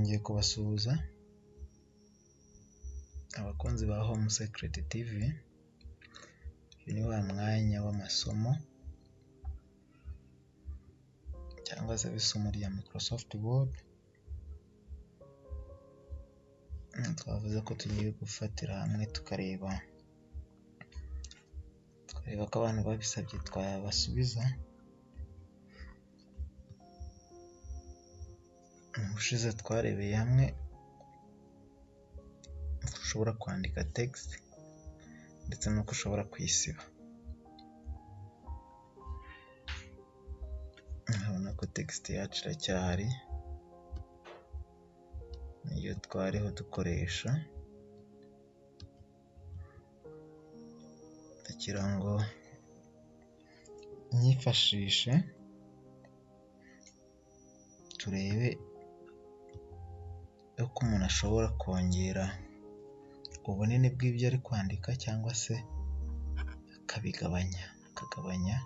Nongeye kubasuhuza abakunzi ba Home Secret TV, uyu ni wa mwanya w'amasomo cyangwa se w'isomo rya Microsoft Word, twavuze ko tugiye gufatira hamwe tukareba ko abantu babisabye twabasubiza. Ubushize twarebeye hamwe uko ushobora kwandika text ndetse n'uko ushobora kuyisiba. Urabona ko text yacu iracyahari, niyo twariho dukoresha, ndagira ngo nyifashishe turebe uko umuntu ashobora kongera ubunini bw'ibyo ari kwandika cyangwa se akabigabanya, akagabanya,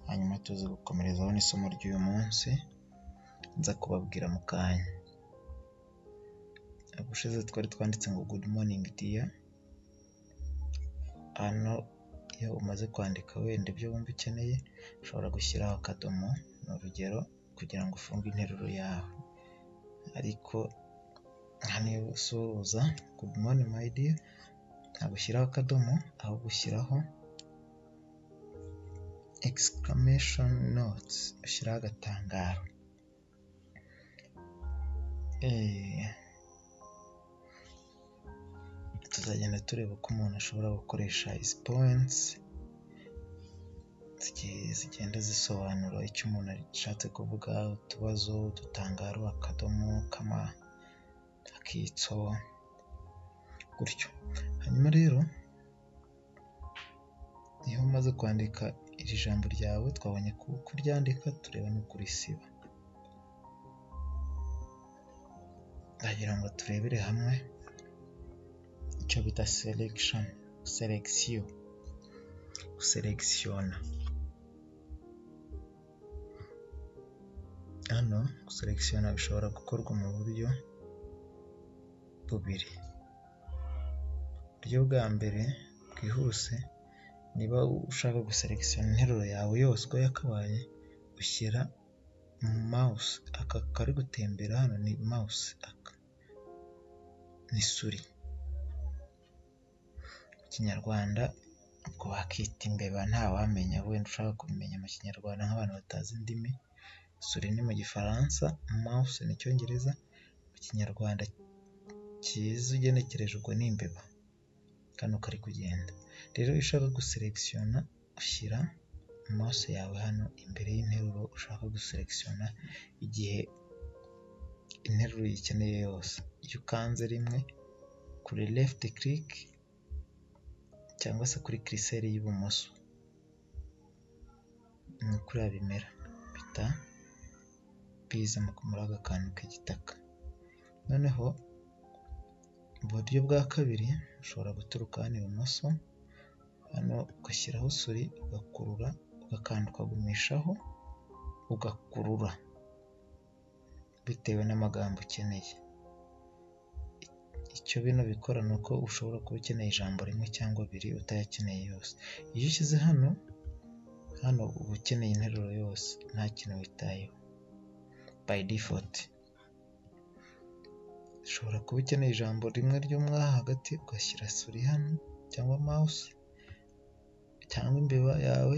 hanyuma tuze gukomerezaho n'isomo ry'uyu munsi nza kubabwira mu kanya. Ubushize twari twanditse ngo good morning dear, hano iyo umaze kwandika wenda ibyo wumva ukeneye ushobora gushyiraho akadomo, ni urugero, kugira ngo ufunge interuro yawe, ariko hano iyo usuhuza good morning my dear ntabwo ushyiraho akadomo, ahubwo ushyiraho exclamation notes, ushyiraho agatangaro. Tuzagenda tureba uko umuntu ashobora gukoresha izi points zigenda zisobanura icyo umuntu ashatse kuvuga, utubazo, udutangaro, akadomo, akitso, gutyo. Hanyuma rero iyo umaze kwandika iri jambo ryawe, twabonye kuryandika, tureba no kurisiba. Ndagira ngo turebere hamwe icyo bita selection, selection, guselekisiyona. Hano guselekisiyona bishobora gukorwa mu buryo bubiri. Uburyo bwa mbere bwihuse, niba ushaka guselekisiyona interuro yawe yose uko yakabaye, ushyira mouse, aka kari gutembera hano ni mouse, aka ni souris. Mu Kinyarwanda ubwo wakita imbeba ntawamenya, wenda ushaka kubimenya mu Kinyarwanda nk'abantu batazi indimi, souris ni mu Gifaransa, mouse ni Icyongereza, mu Kinyarwanda cyiza ugenekereje ubwo ni imbeba, kano kari kugenda. Rero iyo ushaka guselekisiyona ushyira mouse yawe hano imbere y'interuro ushaka guselekisiyona igihe interuro uyikeneye yose. Iyo ukanze rimwe kuri left click cyangwa se kuri curseur y'ibumoso, ni kuriya bimera, bihita biza muri aka kantu k'igitaka. Noneho uburyo bwa kabiri, ushobora guturuka hano ibumoso, hano ugashyiraho souris, ugakurura, ugakanda ukagumishaho, ugakurura bitewe n'amagambo ukeneye. Icyo bino bikora ni uko ushobora kuba ukeneye ijambo rimwe cyangwa abiri utayakeneye yose. Iyo ushyize hano, hano uba ukeneye interuro yose nta kintu witayeho by default. Ushobora kuba ukeneye ijambo rimwe ryo mwaha hagati, ugashyira souris hano cyangwa mouse cyangwa imbeba yawe,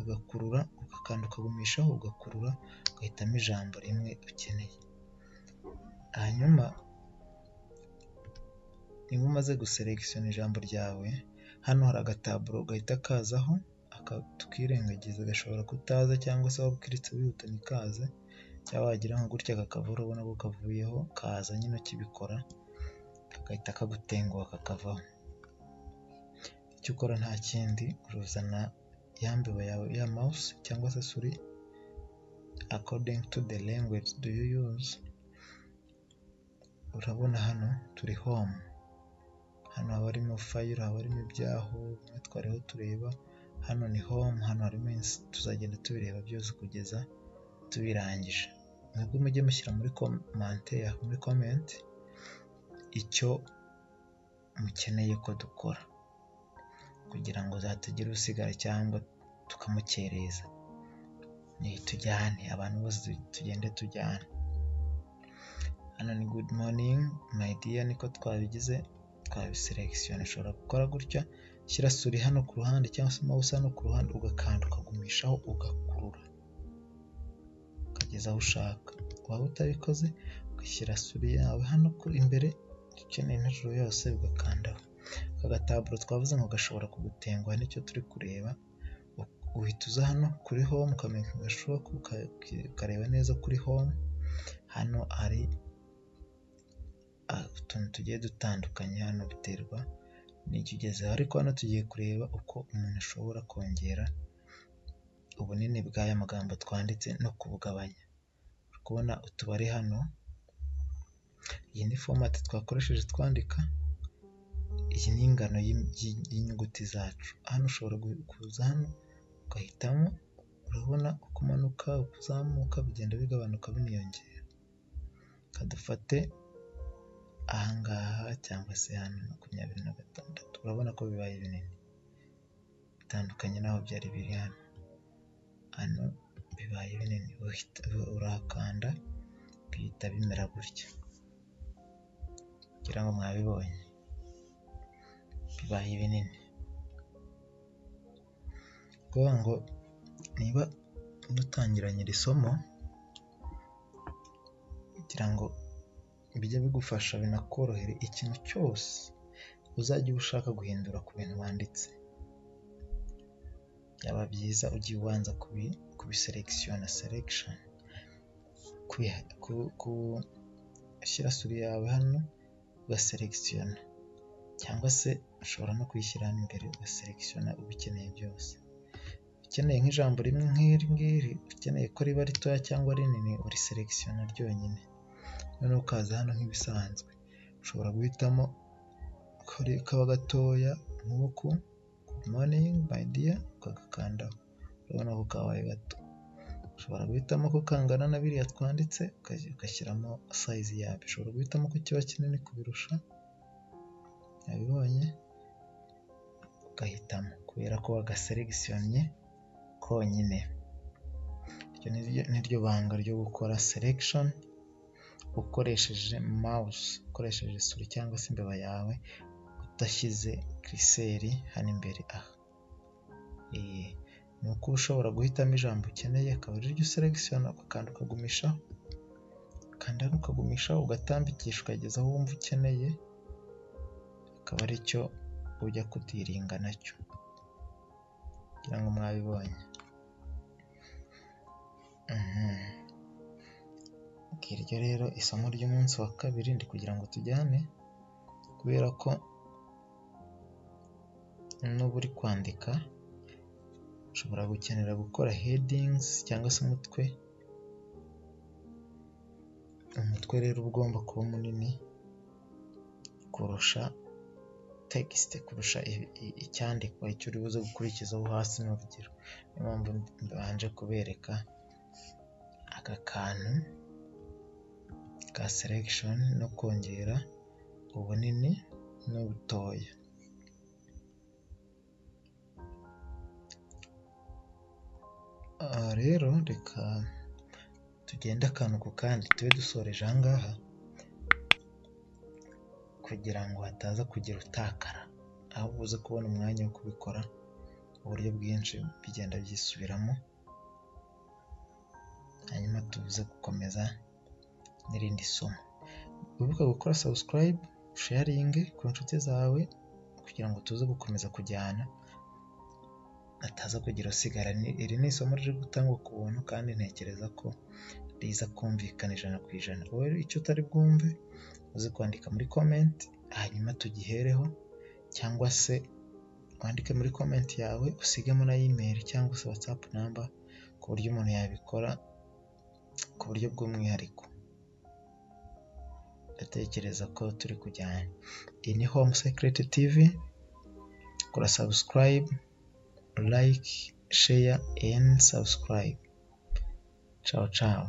ugakurura, ugakanda ukagumishaho, ugakurura, ugahitamo ijambo rimwe ukeneye. Hanyuma niba umaze guselekisiyona ijambo ryawe, hano hari agataburo gahita kazaho, tukirengagiza gashobora kutaza cyangwa se waba ukiritse wihuta ntikaze, cyangwa wagira nka gutya kakavaho, urabona ko kavuyeho, kaza nyine ukibikora kagahita kagutenguha kakavaho. Icyo ukora nta kindi, uruzana ya mbeba yawe ya mouse cyangwa se souris, according to the language do you use. Urabona hano turi home, hano haba harimo file, haba harimo ibyaho bimwe twariho tureba, hano ni home, hano harimo, tuzagenda tubireba byose kugeza tubirangije. Mwebwe mujye mushyira muri commentaire, muri comment, icyo mukeneye ko dukora kugira ngo hatagira usigara cyangwa tukamukereza. Tujyane abantu bose, tugende tujyane. Hano ni "Good morning, my dear", niko twabigize, twabiselectionna. Ushobora gukora gutya, shyira souris hano ku ruhande cyangwa se mouse hano ku ruhande, ugakanda ukagumishaho, ugakurura ukageza aho ushaka. Waba utabikoze, ugashyira souris yawe hano imbere, ukeneye interuro yose ugakandaho. Aka gataburo twavuze ngo gashobora kugutenguha, nicyo turi kureba. Uhita uza hano kuri home, ukamakinga sure, ukareba neza kuri home. Hano hari utuntu tugiye dutandukanye, hano biterwa n'icyo ugezeho, ariko hano tugiye kureba uko umuntu ashobora kongera ubunini bw'aya magambo twanditse no kubugabanya. Uri kubona utubare hano, iyi ni format twakoresheje twandika, iyi ni ingano y'inyuguti zacu. Hano ushobora kuza hano ugahitamo, urabona uko umanuka, uko uzamuka bigenda bigabanuka biniyongera. Reka dufate ahangaha cyangwa se hano 26, urabona ko bibaye binini bitandukanye n'aho byari biri hano. Hano bibaye binini, urahakanda bihita bimera gutya, ngira ngo mwabibonye, bibaye binini. Kuvuga ngo niba dutangiranye iri somo, kugira ngo bijye bigufasha binakorohere, ikintu cyose uzajya uba ushaka guhindura ku bintu wanditse, byaba byiza ugiye ubanza kubiselectionna, selection, gushyira souris yawe hano ugaselectionna, cyangwa se ushobora no kuyishyira hano imbere ugaselectionna ubikeneye byose. Ukeneye nk'ijambo rimwe nk'iri ngiri, ukeneye ko riba ritoya cyangwa rinini, uriselectionna ryonyine, noneho ukaza hano nk'ibisanzwe. Ushobora guhitamo ko kaba gatoya nk'uku, "Good morning, my dear", ukagakandaho, urabona ko kabaye gato. Ushobora guhitamo ko kangana na biriya twanditse, ugashyiramo size yabyo. Ushobora guhitamo ko kiba kinini kubirusha, wabibonye, ugahitamo kubera ko wagaselectionnye konyine. Iryo niryo banga ryo gukora selection ukoresheje mouse, ukoresheje souris cyangwa se imbeba yawe, udashyize curseur hano imbere aha. Ni uko ushobora guhitamo ijambo ukeneye, akaba ariryo uselectionna, ugakanda ukagumishaho, ukanda hano ukagumishaho, ugatambikisha ukageza aho wumva ukeneye, akaba aricyo ujya kudealinga nacyo. Ngira ngo mwabibonye. Ngiryo rero isomo ry'umunsi wa kabiri, ndi kugira ngo tujyane kubera ko nuba uri kwandika ushobora gukenera gukora headings cyangwa se umutwe. Umutwe rero uba ugomba kuba munini kurusha text, kurusha icyandikwa, icyo uri buze gukurikizaho hasi ni urugero. Niyo mpamvu mbanje kubereka aka kantu ka selection no kongera ubunini n'ubutoya. Aha rero reka tugende akantu ku kandi, tube dusoreje aha ngaha kugira ngo hataza kugira utakara, ahubwo uze kubona umwanya wo kubikora uburyo bwinshi bigenda byisubiramo, hanyuma tuze gukomeza n'irindi somo. Wibuke gukora subscribe, sharinge ku nshuti zawe kugira ngo tuze gukomeza kujyana, hataza kugira usigara. Iri ni isomo riri gutangwa ku buntu kandi ntekereza ko riza kumvikana 100%. Wowe icyo utari bwumve uze kwandika muri comment, hanyuma tugihereho, cyangwa se wandike muri comment yawe usigemo na email cyangwa se WhatsApp number, ku buryo umuntu yabikora ku buryo bw'umwihariko. Ndatekereza ko turi kujyana. Iyi ni Home Secret TV, kora subscribe, like, share and subscribe. Ciao ciao.